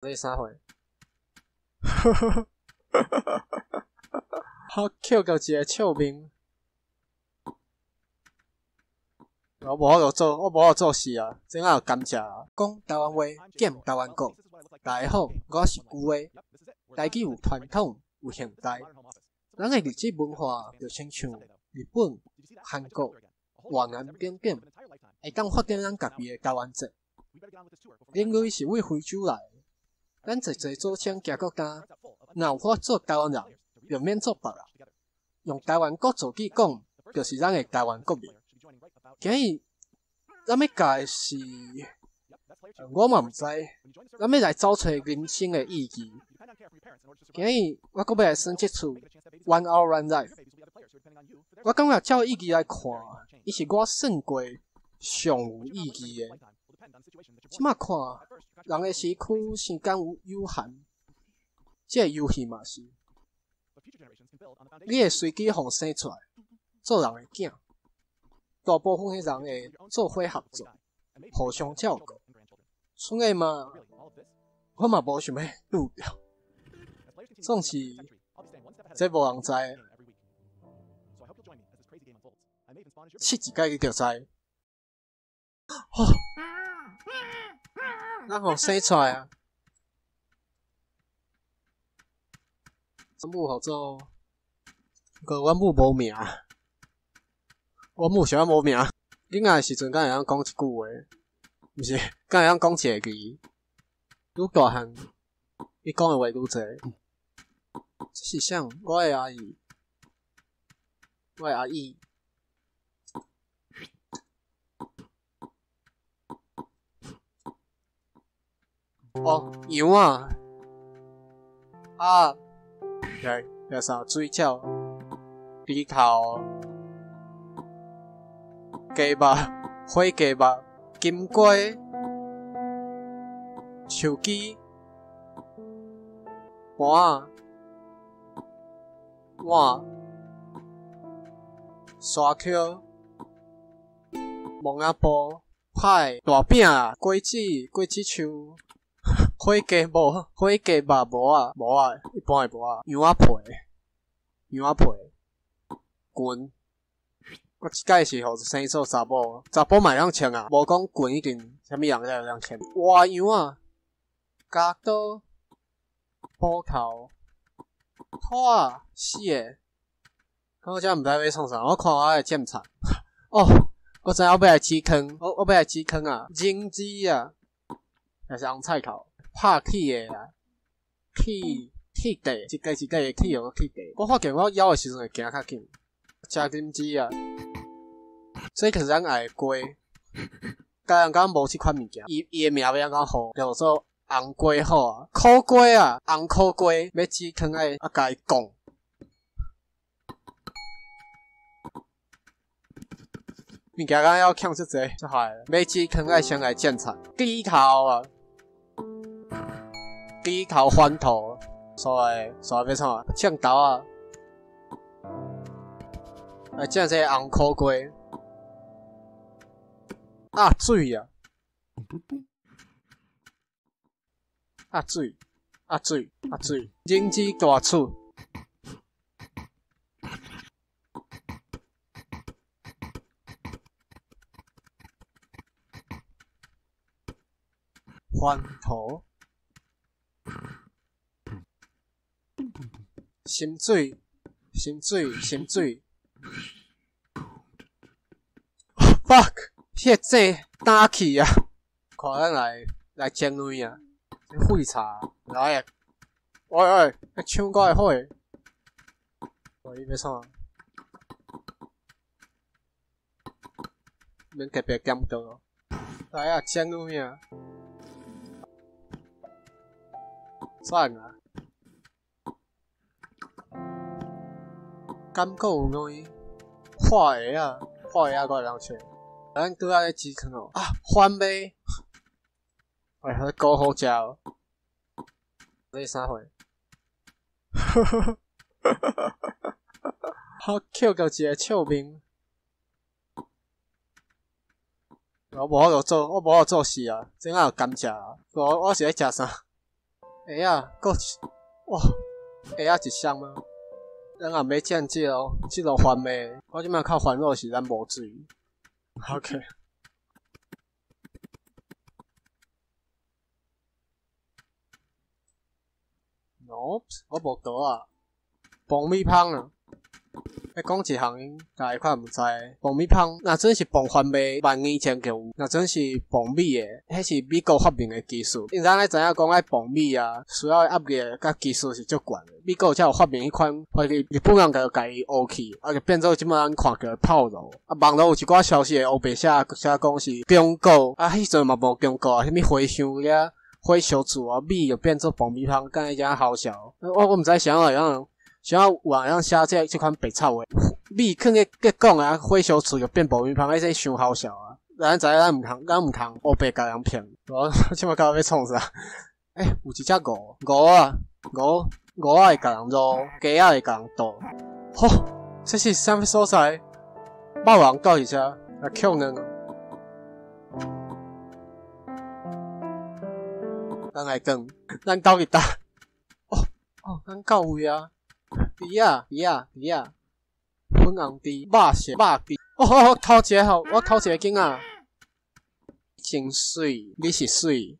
這啥貨？好抾到一个笑面。我無法度做，我無法度做事啊！這哪有甘蔗啊？講台灣話，減台灣國。大家好，我是舊的。台語有傳統，有現代。咱的歷史文化就親像日本、韓國、越南等等，會當發展咱家己的台灣節。人類是為非洲來的，咱濟濟祖先行國家，若有法做台灣人，就免做別人。用台灣國族語講，就是咱的台灣國民。今日咱欲教的是，我嘛毋知，咱欲來找揣人生的意義。今日我閣欲來耍這齣 One Hour One Life。我感覺照意義來看，伊是我耍過上有意義的。這馬看，人的時區時間有有限，這個遊戲嘛是，你會隨機予生出來做人的囝。大部分的人會做伙合作，互相照顧。剩的嘛，我嘛無想欲拄著。總是這無人知，試一擺你就知。吼，咱予生出來啊！阮母號做，閣阮母無名。我母啥無名？囡仔的時陣敢會曉講一句話？毋是，敢會曉講一個字？愈大漢，伊講的話愈濟。這是啥？我的阿姨，我的阿姨。哦，羊啊！啊，來，來啥？水鳥、豬頭、雞肉、火雞肉、金瓜、手機、盤仔、碗、沙丘、墓仔埔、派、大餅、果子、果子樹。火雞無，火雞肉無啊，無啊，一般的無啊，羊仔皮，羊仔皮，裙。我這擺是予生做查某，查埔嘛會曉穿啊，無講裙一定啥物人才會曉穿。活羊仔，鉸刀，斧頭，拖仔，死的。我真毋知欲創啥，我看我的檢查。哦，我知影我欲來止坑，我我欲來止坑啊，認知啊，抑是紅菜頭。拍起的啦，起起地，一塊一塊的起，予起地。我發現我枵的時陣會行較緊，食金子啊，這就是咱愛的雞。家人講無這款物件，伊伊的名欲按怎號，叫做紅雞好啊，苦瓜啊，紅苦瓜，欲煮湯愛啊共伊摃。物件敢猶欠足濟，足害。欲煮湯愛先來剪菜，豬頭啊，豬頭番頭，煞來煞來欲創啊？種豆仔，來種這個紅苦瓜。啊水啊！啊水，啊水，啊水，認知大厝。番頭，心水，心水，心水。Fuck！彼个井焦去啊！看咱來來蒸卵啊！廢柴來啊！喂喂，搶我的火！喂，伊欲創？免特別檢討。來啊，蒸卵啊！算啊！感覺有卵，破鞋仔，破鞋仔我會當穿。咱拄仔咧止坑哦，啊，番麥，哎，彼糕好食哦。這是啥貨？好抾到一個笑面。我無法度做，我無法度做事啊！這哪有甘蔗啊？我我是咧食啥？鞋仔，阁哇，鞋仔一双吗？咱也欲剪这个，这个番麦。我这摆较烦恼是咱无水。OK。Nope，我無刀啊。爆米香啊！欲講一項，大家可能毋知。爆米香，若陣是爆番麥，萬年前就有；若陣是爆米的，彼是美國發明的技術。因為咱愛知影講愛爆米啊，需要的壓力佮技術是足懸的。美國才有發明彼款，反正日本人就共伊學去，啊就變做這擺咱看著的炮樓。啊，網路有一寡消息會烏白寫，寫講是中國啊，彼陣嘛無中國啊，啥物回鄉遐火燒厝啊，米就變做爆米香，敢會遮好笑。我毋知啥會樣。啥有人會寫這款白臭話，米囥咧咧講啊，火燒厝就變爆米香，彼這傷好笑啊！咱知影咱毋通，咱毋通烏白共人騙。我這擺到欲創啥？欸，有一隻鵝，鵝啊，鵝，鵝仔會共人擼，雞仔會共人啄。吼，這是啥物所在？肉人到佇遮來扣卵。咱來轉，咱到佇佗？哦哦，咱到位啊！豬仔，豬仔，豬仔，粉紅豬，肉色，肉豬。哦哦，頭一个吼，我頭一个囡仔，真媠，你是媠。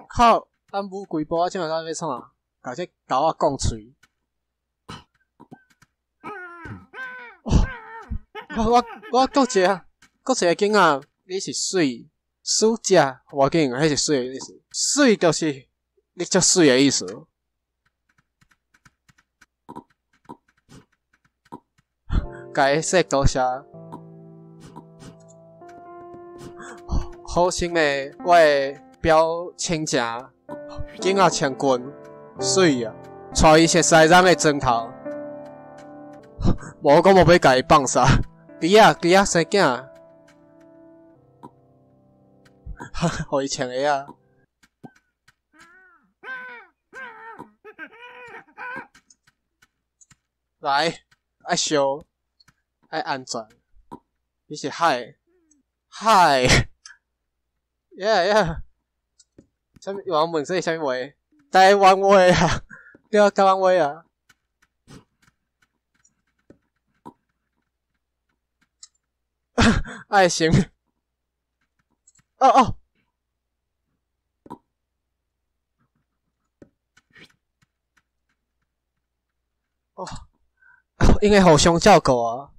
靠，咱舞規步啊，這擺咱欲創啥？共這狗仔摃喙。我我我閣一个，閣一個囡仔，你是媠，輸食，無要緊，彼是媠的意思，媠就是。你足媠的意思。共伊說多謝。好心的我的表親情，囡仔穿裙，媠啊！帶伊熟似咱的磚頭，無我無欲共伊放殺。豬仔，豬仔生囝，予伊穿鞋仔。來，愛燒，愛安全。你是海，海，yeah yeah。啥物？有人問這是啥物話？台灣話啊，對啊，台灣話啊。愛心。哦哦。哦，應該互相照顧啊！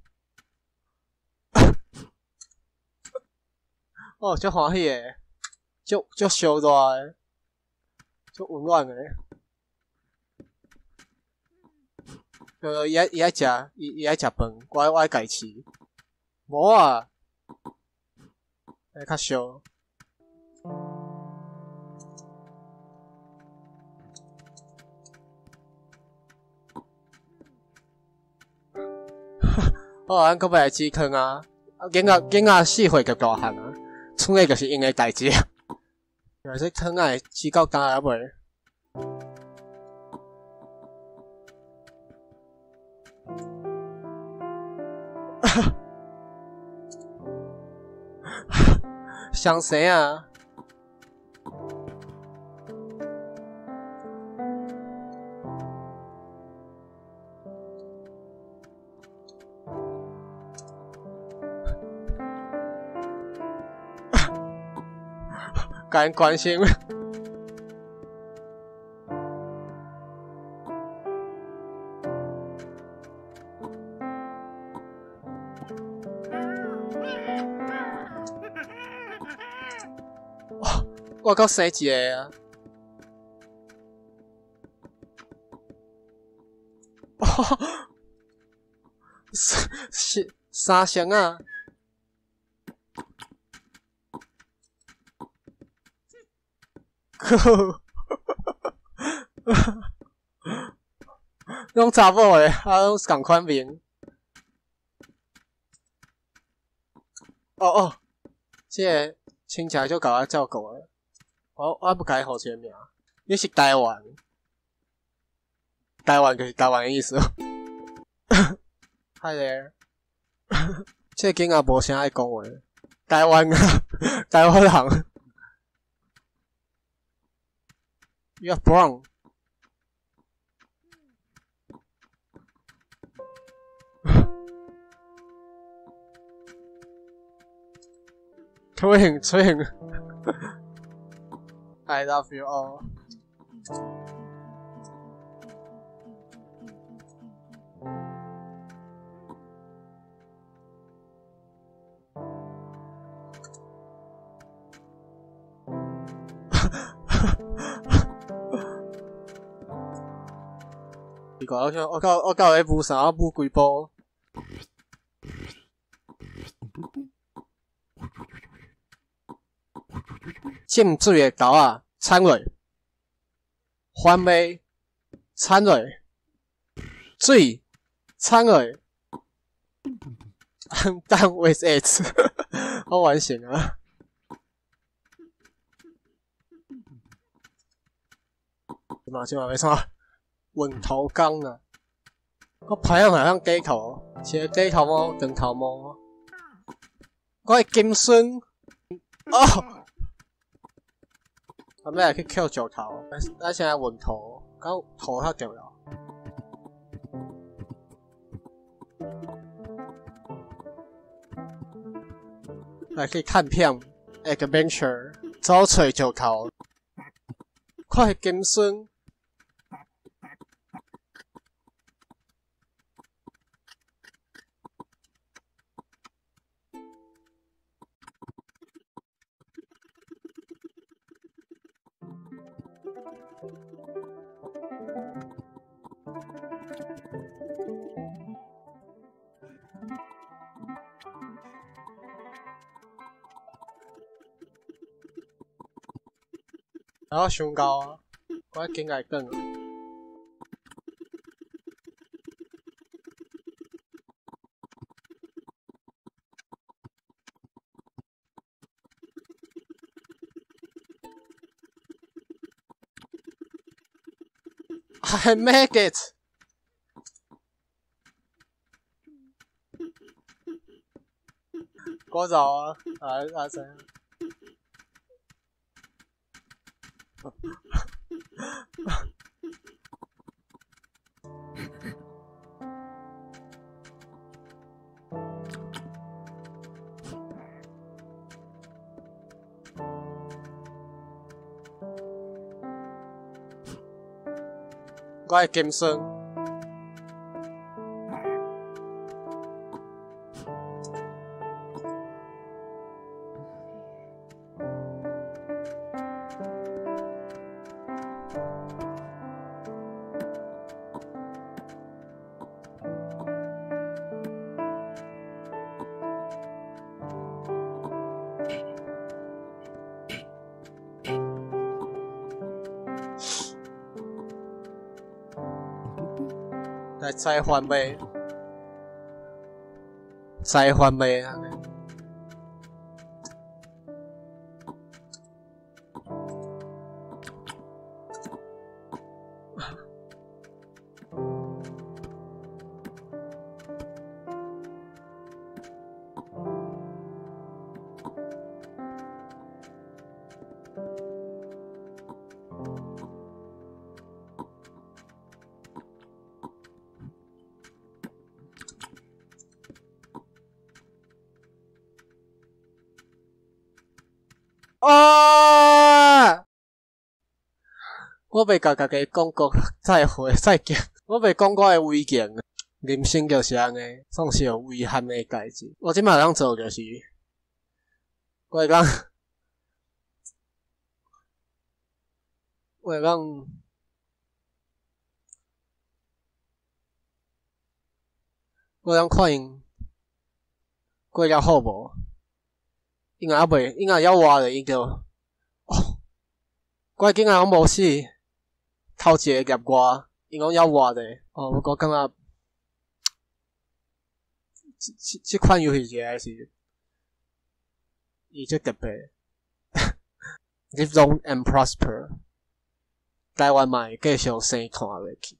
哦，足歡喜的，足足燒熱的，足溫暖的。伊愛伊愛食，伊伊愛食飯，我愛共伊飼。無啊，會較燒。好啊，咱閣欲來止坑啊！囡仔囡仔4歲就大漢啊，賰的就是𪜶的代誌啊。這坑仔會止到今抑未？相生啊！共𪜶關心。我閣生一个啊！是三聲啊！攏查某的，啊，攏仝款面。哦哦，這个親戚就共我照顧的，我我不共伊號一個名。你是台灣，台灣就是台灣的意思。Hi there，這个囡仔無啥愛講話，台灣啊，台灣人。You are brown。吹吹，I love you all。奇怪，我想我到咧舞啥？我舞几步？浸水的豆仔，铲落，番麦，铲落，水，铲落。I'm done with it，我完成啊！嘛，这嘛欲创？运头工啊！我排行好像鸡头，是鸡头毛、长头毛。我的金孙哦，阿欲来去捡石头，咱先来运土，讲土较重要。来去看片，adventure，走揣石头，看金孙。我想到啊，我紧来转。I make it。我走啊，啊啊谁？我的金孙。来摘番麦，摘番麦啊！啊！我袂共家己讲过再会再见，我袂讲我的危言。人生就是按呢，总是有遗憾的代志。我这摆通做就是，我会讲，我会讲，我会当看𪜶过了好无？𪜶若犹未，𪜶若犹活咧，𪜶就哦，我的囝仔拢无死，头一个夹我，𪜶讲犹活咧，哦，我感觉这款游戏实在是伊足特别，Live long and prosper，台湾嘛会继续生看落去。